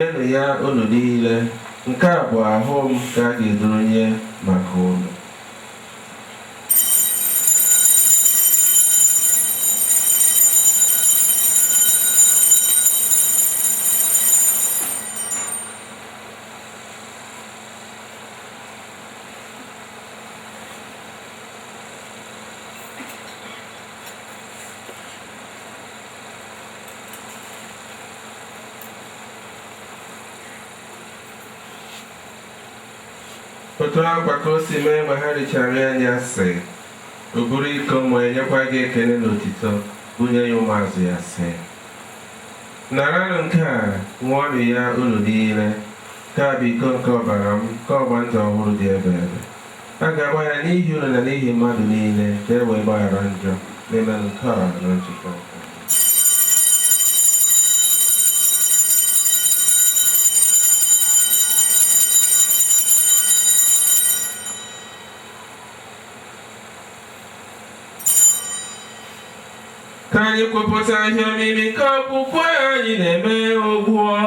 Rienụ ya unu niile, nke a bụ ahụ m ka a ga-edoro nye maka unu. Otu ahụkwa ka o si mee mgbe ha richara nri anyasị, o buru iko wee nyekwa gị ekele na otito, bunye ya ụmụazụ ya sị, Naranụ nke a, ṅụọnụ ya unu niile. Nke a bụ iko nke ọbara m, nke ọgba ndụ ọhụrụ dị ebe ebe. A ga-agba ya n'ihi unu na n'ihi mmadụ niile, ka e wee gbaghara njọ. Na-emenụ nke a na ncheta nke m. Ka anyị kwupụta ihe omimi nke okwukwe anyị na-eme ugbu a.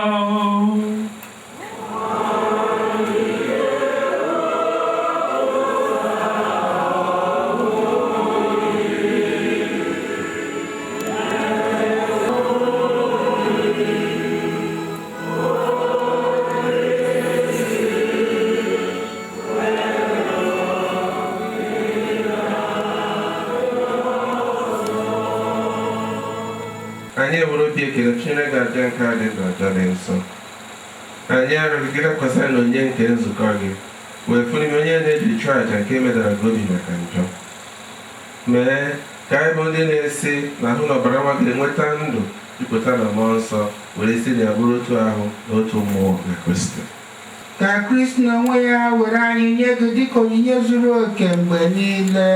Anyị ewere obi ekele chụnyere gị aja nke a dị ndụ, aja dị nsọ. Anyị arịọ gị lekwasị na onyinye nke nzukọ gị, wee fụ n'ime onye na-eji chụọ aja nke medara gị obi maka njọ. Mee ka anyị bụ ndị na-esi na ahụ na ọbara nwa gị enweta ndụ jupụta na mmụọ nsọ, were si na ya bụrụ otu ahụ na otu mmụọ na Kristi. Ka Kristi n'onwe ya were anyị nye gị dịka onyinye zuru oke mgbe niile.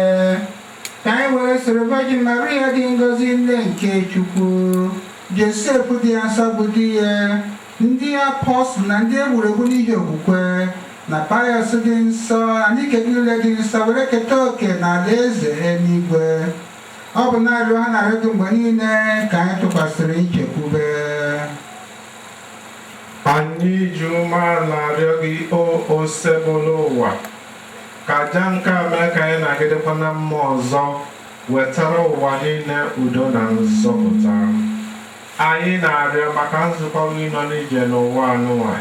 Ka anyị were soro Virgin Maria dị ngọzi nne nke Chukwu, Josef dị nsọ bụ di ya, ndị apọstụl na ndị egburu egbu n'ihi okwukwe, na Pius dị nsọ na ndị ike niile dị nsọ were keta oke n'alaeze eluigwe. Ọ bụ na-arịọ ha na-arịọ gị mgbe niile ka anyị tụkwasịrị nchekwube. Anyị ji umeala arịọ gị, o Osebụlụwa, ka aja nke a mee ka anyị na-agịdekwa na mma ọzọ, wetara ụwa niile udo na nzọpụta. Anyị na-arịọ maka nzukọ gị nọ n'ije n'ụwa anụnwa,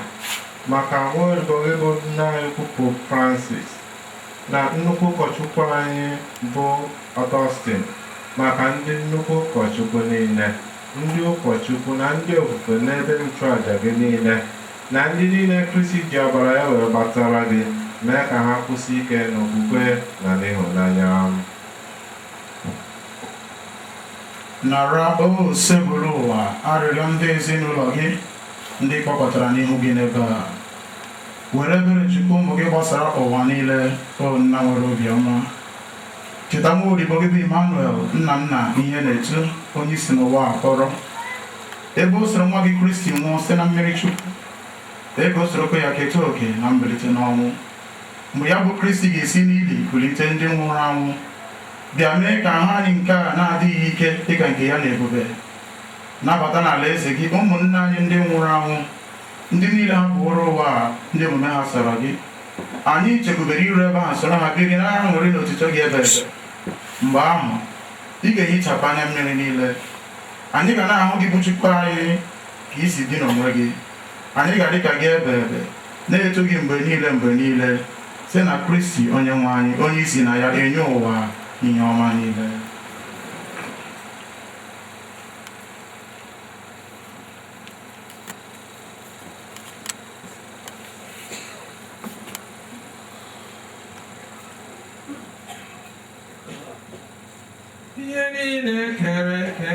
maka nwaodibo gị bụ nna anyị ukwu Pope Francis, na nnukwu ụkọchukwu anyị bụ Augustine, maka ndị nnukwu ụkọchukwu niile, ndị ụkọchukwu na ndị ofufe n'ebe nchụaja gị niile, na ndị niile Kristi ji ọbara ya wee gbatara gị, mee ka ha kwụsị ike n'okwukwe na n'ịhụnanya. Nara, o Osebụlụwa, arịrịọ ndị ezinụlọ gị ndị kpọkọtara n'ihu gị n'ebe a. Were ebere Chukwu ụmụ gị gbasara ụwa niile, o nna nwere obiọma. Cheta nwa odibo gị bụ Emmanuel nna nna ihe na-etu onye si n'ụwa akpọrọ. Ebe o soro nwa gị Kristi nwụọ site na mmiri Chukwu, ebe o sorokwa ya keta oke na mbilite n'ọnwụ. Mgbe ya bụ Kristi ga-esi n'ili kulite ndị nwụrụ anwụ, bịa mee ka ahụ anyị nke a na-adịghị ike dịka nke ya na ebube. Nabata n'ala eze gị ụmụnne anyị ndị nwụrụ anwụ, ndị niile hapụworo ụwa a, ndị omume ha sọrọ gị. Anyị chekwubere iru ebe ahụ soro ha biri na aṅụrị na otito gị ebe ebe. Mgbe ahụ, ị ga-ehichapụ anya mmiri niile. Anyị ga na-ahụ gị bụ Chukwu anyị ka i si dị n'onwe gị. Anyị ga-adị ka gị ebe ebe, na-eto gị mgbe niile mgbe niile, site na Kristi onye nwe anyị, onye i si na ya enye ụwa ihe ọma niile. Ihe niile kere eke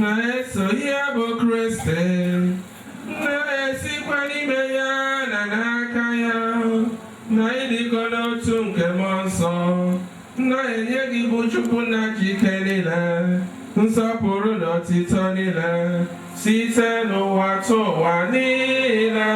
na-eso ihe bụ Kristi, na-esikwa n'ime ya na n'aka ya, na ịdịkọ n'otu nke Mmụọ Nsọ, na-enye gị bụ Chukwu nna ji ike niile, nsọpụrụ na otito niile, site n'ụwa tụ ụwa niile.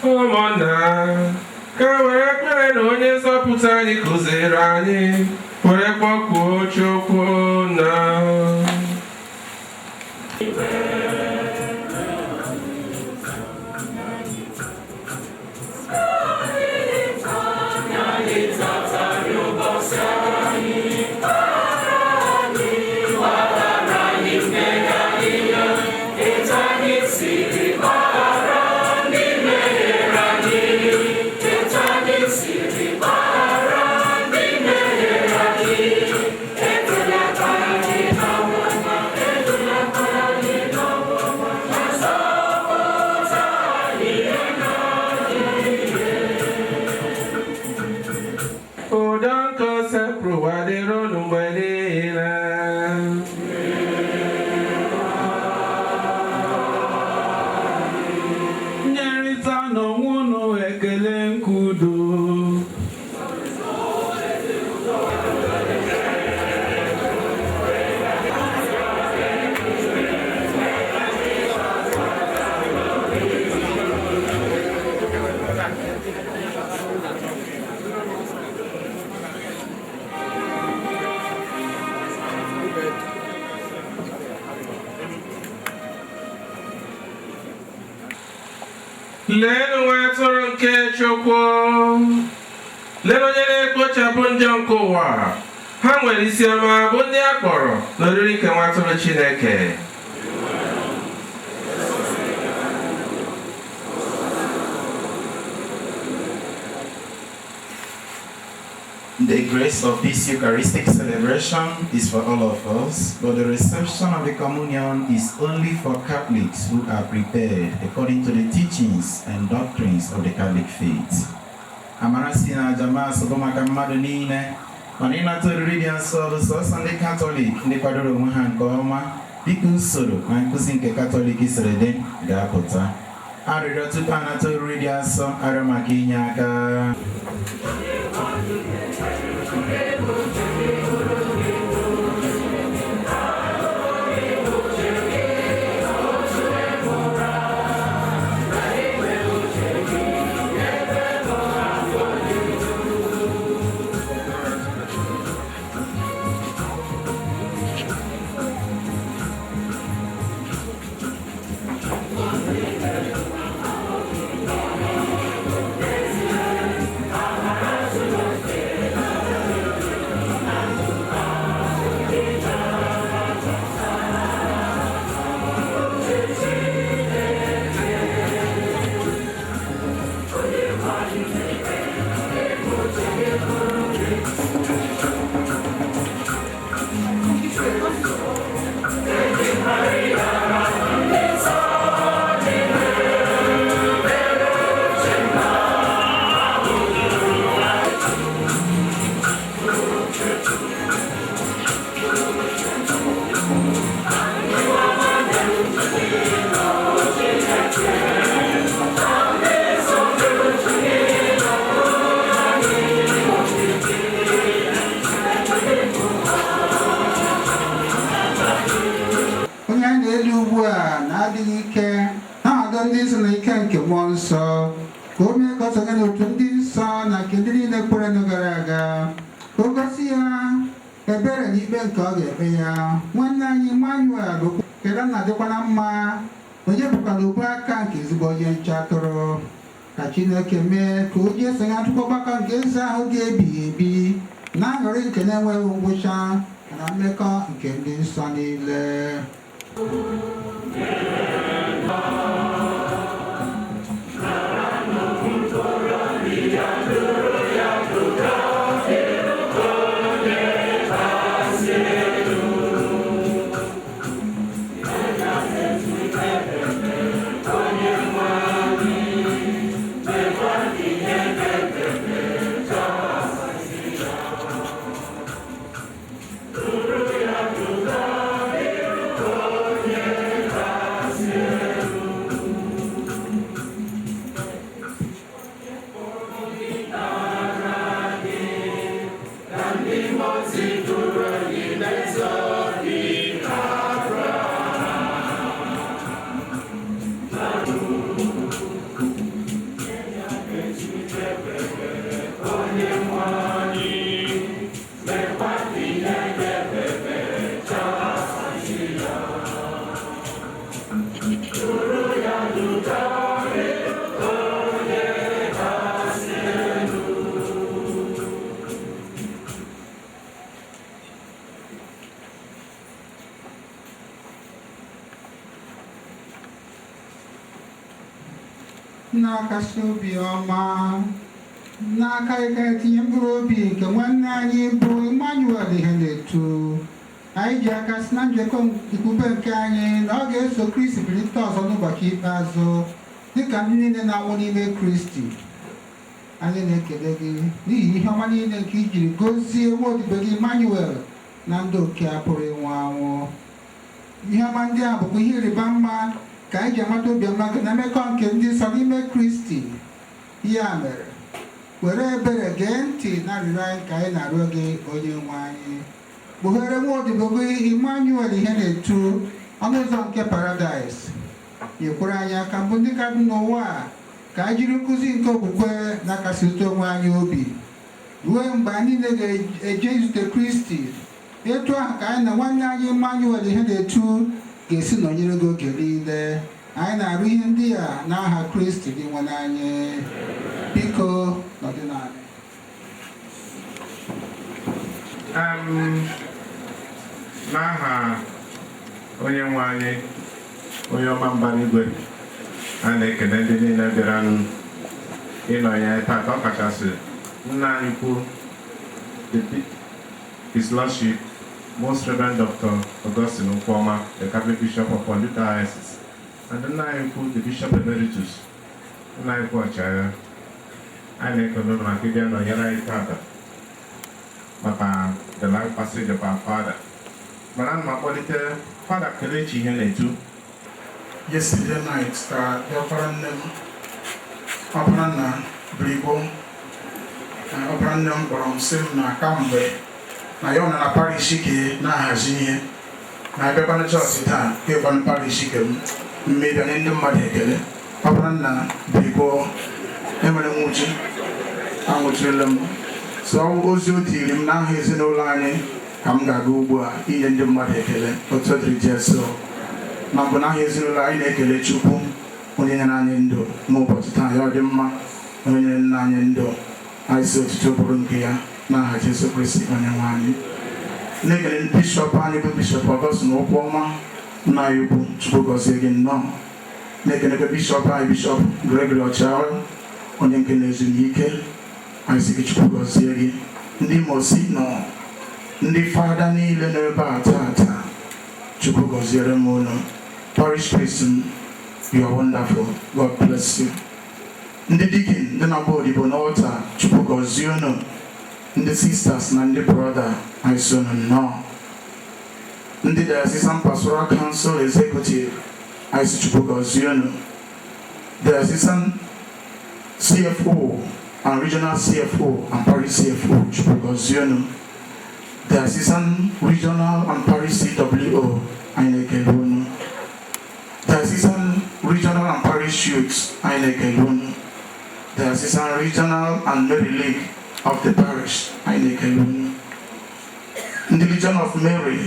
Ụmụnna, ka were ekpere na onye nzọpụta anyị kụziri anyị, were kpọkuo Chukwu na udo nke osepụrụ ụwa dịrị unu mgbe niile. Nyerịta n'onwe unu ekele nke udo. Leenụ nwa atụrụ nke Chukwu, lee onye na-ekpochapụ njọ nke ụwa. Ha nwere isi ọma bụ ndị a kpọrọ n'oriri nke nwa atụrụ Chineke. The grace of this Eucharistic celebration is for all of us, but the reception of the communion is only for Catholics who are prepared according to the teachings and doctrines of the Catholic faith. Amara si na aja Mass bụ maka mmadụ niile, mana ịnata oriri dị nsọ bụ sọsọ ndị Katọlik ndị kwadoro onwe ha nke ọma dịka usoro na nkụzi nke Katọlik siri dị ga-apụta. Arịrịọ tupu anata oriri dị nsọ, arịọ maka inye aka. Onye a na-eli ugbu a na-adịghị ike na-adọ ndị nsọ na ike nke mmụọ nsọ, ka o mee ka ọ sonye n'otu ndị nsọ na nke ndị niile kwerenụ gara aga, ka o gosi ya ebere na ikpe nke ọ ga-ekpe ya. Nwanne anyị Emmanuel kere na-adịkwa na mma, onye bụkwara ubu aka nke ezigbo onye nche atụrụ. Ka Chineke mee ka o ji esonye atụkọ ọgbakọ nke eze ahụ ga-ebighị ebi na aṅụrị nke na-enweghị ngwụcha na mmekọ nke ndị nsọ niile. Amen. Na-akasi obi ọma n'aka ike tinye mkpụrụ obi nke nwanne anyị bụ Emmanuel Ihenetu. Anyị ji aka si na njikọ ikwube nke anyị na ọ ga-eso Kristi bilite ọzọ n'ụbọchị ikpeazụ, dịka ndị niile na-anwụ n'ime Kristi. Anyị na-ekele gị n'ihi ihe ọma niile nke i jiri gozie nwa odibo gị Emmanuel na ndị oke a pụrụ ịnwụ anwụ. Ihe ọma ndị a bụkwa ihe ịrịba mma ka anyị ji amata obiọma gị na mmekọ nke ndị nsọ n'ime Kristi. Ya mere, were ebere gee ntị na arịrịọ anyị ka anyị na-arịọ gị, onye nwe anyị. Kpughere nwa odibo gị Emmanuel Ihenetu ọnụ ụzọ nke paradaịs. Nyekwara anyị aka mbụ ndị ka dị n'ụwa a, ka anyị jiri nkụzi nke okwukwe na-akasịrịta onwe anyị obi ruo mgbe anyị niile ga-eje izute Kristi. Etu ahụ ka anyị na nwanne anyị Emmanuel Ihenetu ga-esi nọnyere gị oge niile. Anyị na-arụ ihe ndị a n'aha Kristi dị nwe anyị. Biko nọdụ n'ala. N'aha onye nwe anyị, onye ọma mbara igwe, a na-ekele ndị niile bịara ịnọnye tata, ọkachasị nna anyị ukwu, His Lordship Most Reverend Dr. Augustine Ukwuoma, the Catholic Bishop of Orlu Diocese, and nna anyị ukwu, the Bishop Emeritus, nna anyị ukwu ọchịagha. Anyị na-ekele unu maka ịbịa nọnyere anyị tata maka the life passage of our father. Mana ana m akpọlite Fada Kelechi Ihenetu. Yesterday night ka diọkpara nne m, ọkpara nna Brigbo, ọkpara nne m kpọrọ m, sị m na kamgbe na ya ọ nọ na parish ke na-ahazi ihe, na-abịakwana chọọchị taa kekwanụ parish ke m mmebịa nye ndị mmadụ ekele. Ọkpara nna Brigbo, enwere nwụchi, anwụchirila m. So ozi o tiri m n'aha ezinụlọ anyị ka m ga-aga ugbu a inye ndị mmadụ ekele. Otu dịrị Jesu. Na mbụ, n'aha ezinụlọ anyị, na-ekele Chukwu onye nyere anyị ndụ n'ụbọchị taa. Ya ọ dị mma, onye nyere nna anyị ndụ. Anyị si otuto bụrụ nke ya n'aha Jesu Kristi onye nwe anyị. Na-ekele bishọp anyị bụ Bishọp Augustine Ukwuoma, nna anyị ukwu, Chukwu gọzie gị nnọọ. Na-ekelekwa bishọp anyị, Bishọp Gregory Ọchịagha, onye nke na-ezu n'ike. Anyị sị gị Chukwu gọzie gị. Ndị mosi nọ, ndị fada niile nọ ebe a tata, Chukwu gọziere m unu. Parish priest m, you are wonderful, God bless you. Ndị deacon, ndị na-agba odibo n'altar, Chukwu gọzie unu. Ndị sisters na ndị brother, anyị so unu nnọọ. Ndị Diocesan Pastoral Council Executive, anyị sị Chukwu gọzie unu. Diocesan CFO and Regional CFO and Parish CFO, Chukwu gọzie unu. Diocesan Regional and Parish CWO, anyị na-ekele unu. Diocesan Regional and Parish Youth, anyị na-ekele unu. Diocesan Regional and Mary League of the Parish, anyị na-ekele unu. Ndị Legion of Mary,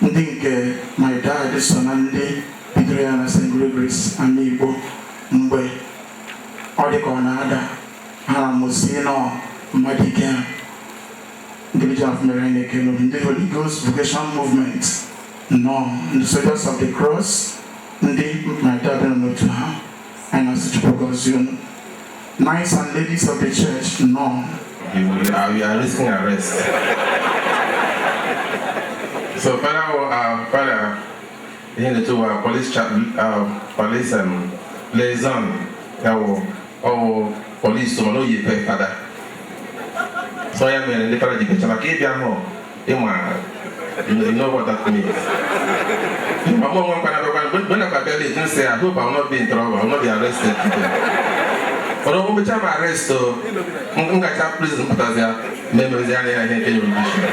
ndị nke my dad so na ndị bidoro ya na St. Gregory's Amaigbo mgbe ọ dị ka ọ na-ada, ha na-amụzi nọ mmadụ ike ha. Ndị Legion of Mary, anyị na-ekele unu. Ndị Holy Ghost Vocation Movement nọ, ndị Soldiers of the Cross, ndị my dad nọ n'otu ha, anyị na-asị Chukwu gọzie unu. Knights and ladies of the church nọ. You are risking arrest. So, Father, Father, Ihenetu, police, police liaison, that will, oh, police, so no, you pay Father. So, I mean, the Father, you can keep your home. You know what that means. When I can say, I hope I will not be in trouble, I will not be arrested today. But when we arrest, m gacha prison pụtazịa ma emezi anya ya ihe nke jurisdiction.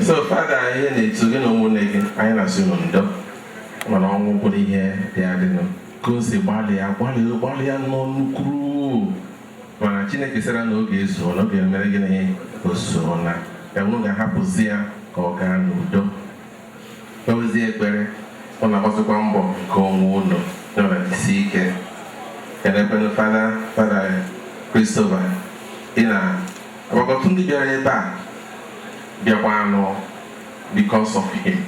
So Fada Ihenetu gị na ụmụnne gị, anyị na-asị unu ndo, mana ọnwụ bụrụ ihe dị adịnụ. Ka o si gbalịa gbalịa gbalịa nọ nnukwuru, mana Chineke sịra na oge ezuo na oge mere gịnị, o zuo na ya unu ga-ahapụzi ya ka ọ gaa n'udo, kpewezie ekpere. Ọ na-agbazikwa mbọ nke onwe unu ya na jisi ike. Kelekwenụ Fada Christopher ị na agbakọtụ ndị bịara ebe a bịakwa anụ because of him.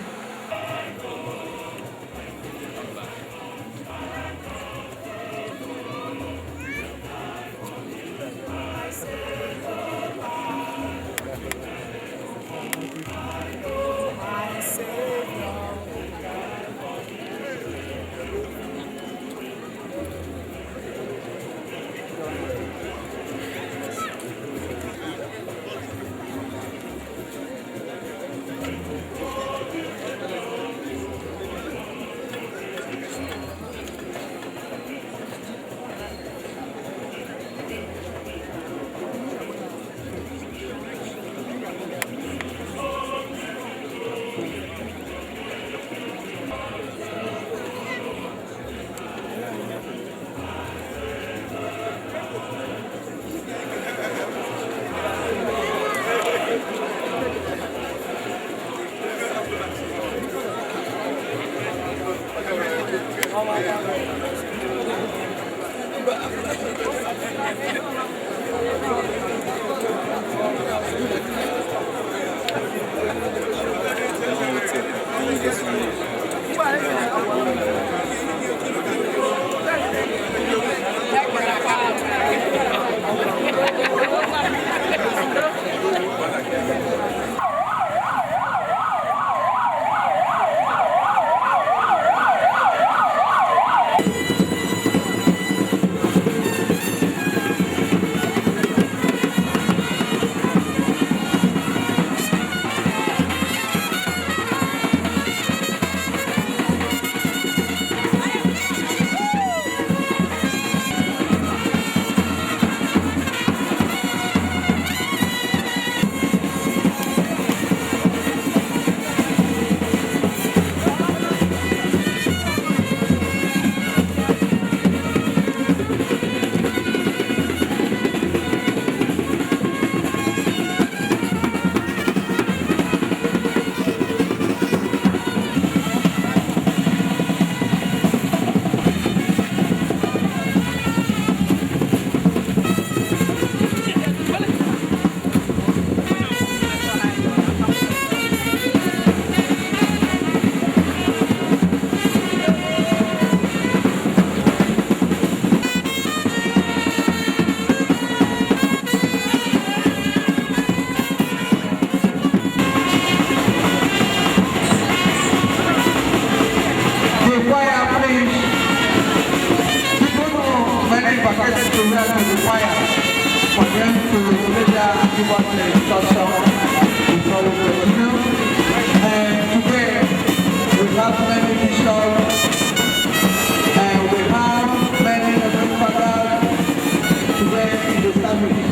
The choir, please. People know many vacated to wear to the choir for them to later give us the instruction before we continue. And today we have many bishops and we have many reverend fathers today in the service.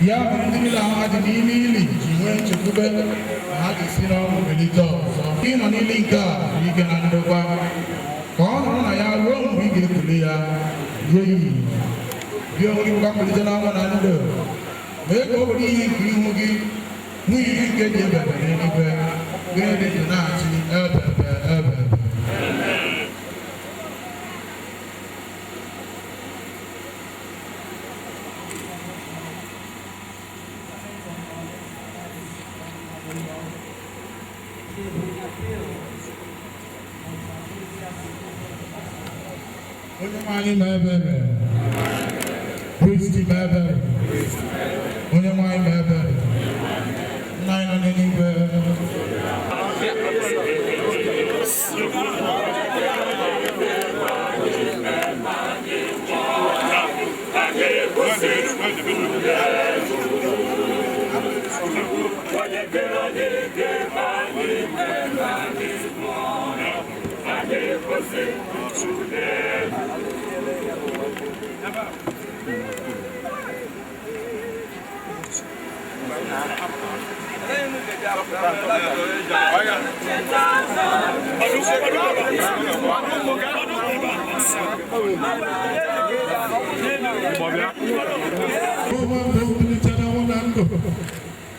Ya mere ndị niile ahụ ha dị n'ime ili ji nwee nchekwube na ha ga-esi n'ọnwụ bilite ọzọ. Ịnọ n'ili nke a bụ ike na ndokwa ka ọ nọrọ na ya ruo mgbe ị ga-ekuli ya nye ya ìhè. Gị onwe gị bụkwa mbilite n'ọnwụ na ndụ. Mee ka ọ bụrụ ihe nke ihu gị hụ ihe nke dị ebebe n'eluigwe, gị dị ndụ na-achị ebebe ebebe. Onye nwe anyị ma ebere. Kristi ma ebere. Onye nwe anyị ma ebere. Nna anyị nọ n'eluigwe.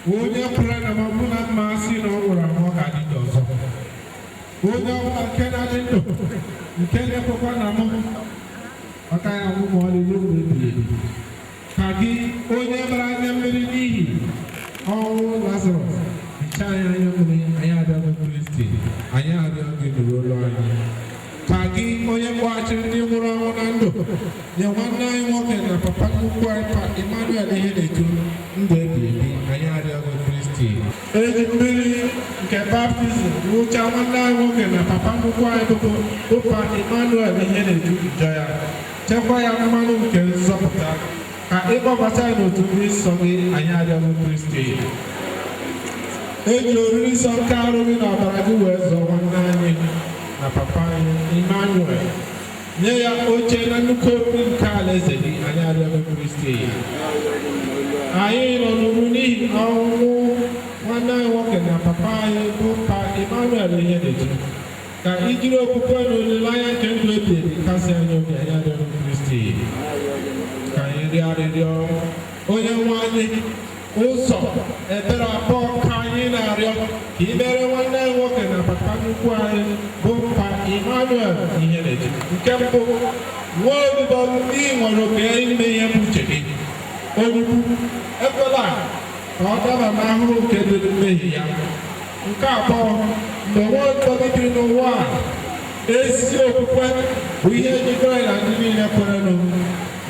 Onye kwere na ma bụ na mma sị na ọ nwụrụ anwụ, ọ ga-adị ndụ ọzọ. Onye ọbụla nke na-adị ndụ nke na-ekwekwa na mụ, ọ gaghị anwụ ma ọlị ruo mgbe ebighị ebi. Ka gị onye bara anya mmiri n'ihi ọnwụ Lazarọs hichaa anyị anya mmiri, anyị arịọ gị, Kristi, anyị arịọ gị, nụrụ olu anyị. Ka gị onye kpọghachiri ndị nwụrụ anwụ na ndụ nye nwanne anyị nwoke na papa nnukwu anyị, pa Emmanuel ihe na-etu ndụ ebi ebi, anyị arịọ gị, Kristi. Eji mmiri nke baptizim wụchaa nwanne anyị nwoke na papa nnukwu anyị bụ ụpa Emmanuel ihe na-etu njọ ya, chekwa ya mmanụ nke nzọpụta, ka ịkpọbata ya n'otu ndị nsọ gị, anyị arịọ gị, Kristi. Eji oriri nsọ nke arụ gị na ọbara gị wee zọọ nwanne anyị na papa anyị Emmanuel, nye ya oche na nnukwu oriri nke alaeze gị, anyị arịọ gị, Kristi. Anyị nọ n'uru n'ihi ọnwụ nwanne anyị nwoke na papa anyị bụ pa Emmanuel ihe na-eji, ka ijiri okwukwe na olileanya nke ndụ ebi ebi kasị anyị obi, anyị arịọ gị, Kristi. Ka anyị rịọ arịrịọ. Onye nwe anyị, ụzọ ebere abụọ ka anyị na-arịọ ka ị mere nwanne anyị nwoke na papa nnukwu anyị bụ pa Emmanuel ihe na-eji. Nke mbụ, nwa odibo ndị nwere oke ime ihe bụ uche gị, orukwu ekwela ka ọ daba n'ahụhụ nke dị mmehie ya. Nke abụọ, mgbe nwa odibo gị biri n'ụwa a, ezi okwukwe bụ ihe jikọrọ ya na ndị niile kwerenụ.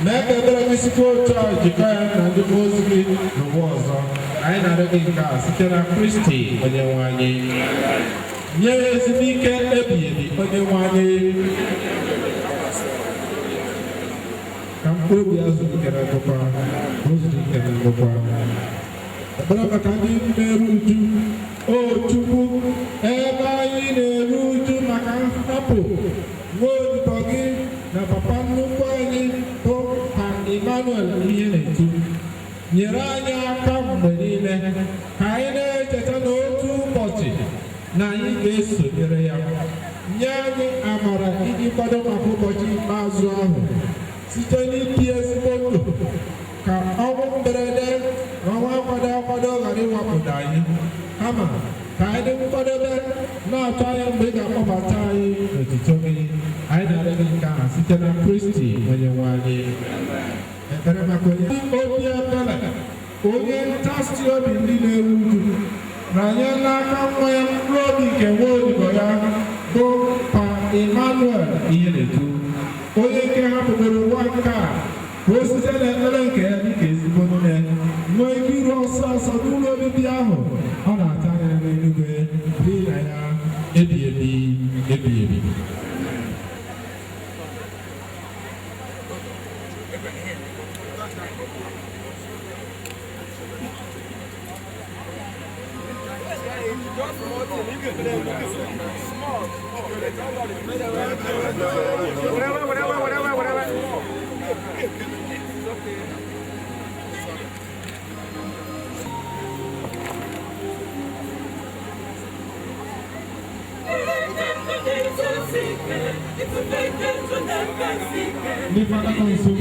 Mee ka ebere gị sikwa otu a jikọ ya na ndị mmụọ ozi gị n'ụwa ọzọ. Anyị na-arịọ gị nke a site na Kristi onye nwe anyị. Nye ya ezumike ebighị ebi, onye nwe anyị, ka mkpụrụ obi ya zuru ike na ndokwa, ka o zuru ike na ndokwa. Ekpere maka ndị na-eru uju. O Chukwu, ebe anyị na-eru uju maka nhapụ nwa odibo gị na papa nnukwu anyị bụ pa Emmanuel ihe na-etu, nyere anyị aka mgbe niile ka anyị na-echeta na otu ụbọchị na anyị ga-esonyere ya. Nye anyị amara iji kwado maka ụbọchị ikpeazụ ahụ site n'ibi ezigbo ndụ, ka ọnwụ mberede na ọnwa akwado akwado ghara ịwakpodo anyị, kama ka anyị dị nkwadebe na-atụ anya mgbe ị ga-akpọbata anyị n'otuto gị. Anyị na-arịọ gị nke a site na Kristi onye nwe anyị. Ekpere maka onye obi ebere, onye ntasi obi ndị na-eru uju, ranye n'aka nwa ya mkpụrụ obi nke nwa odibo ya bụ pa Emmanuel ihe na-etu, onye nke hapụgoro ụwa nke a, ka o site n'ekpere nke ya dịka ezigbo nne nwee ike iru ọsọ ọsọ n'ụlọ obibi ahụ ọ na-ata anya n'eluigwe, dị na ya ebi ebi ebi ebi. Whatever, whatever, whatever, whatever. Ndị fada nọ nso.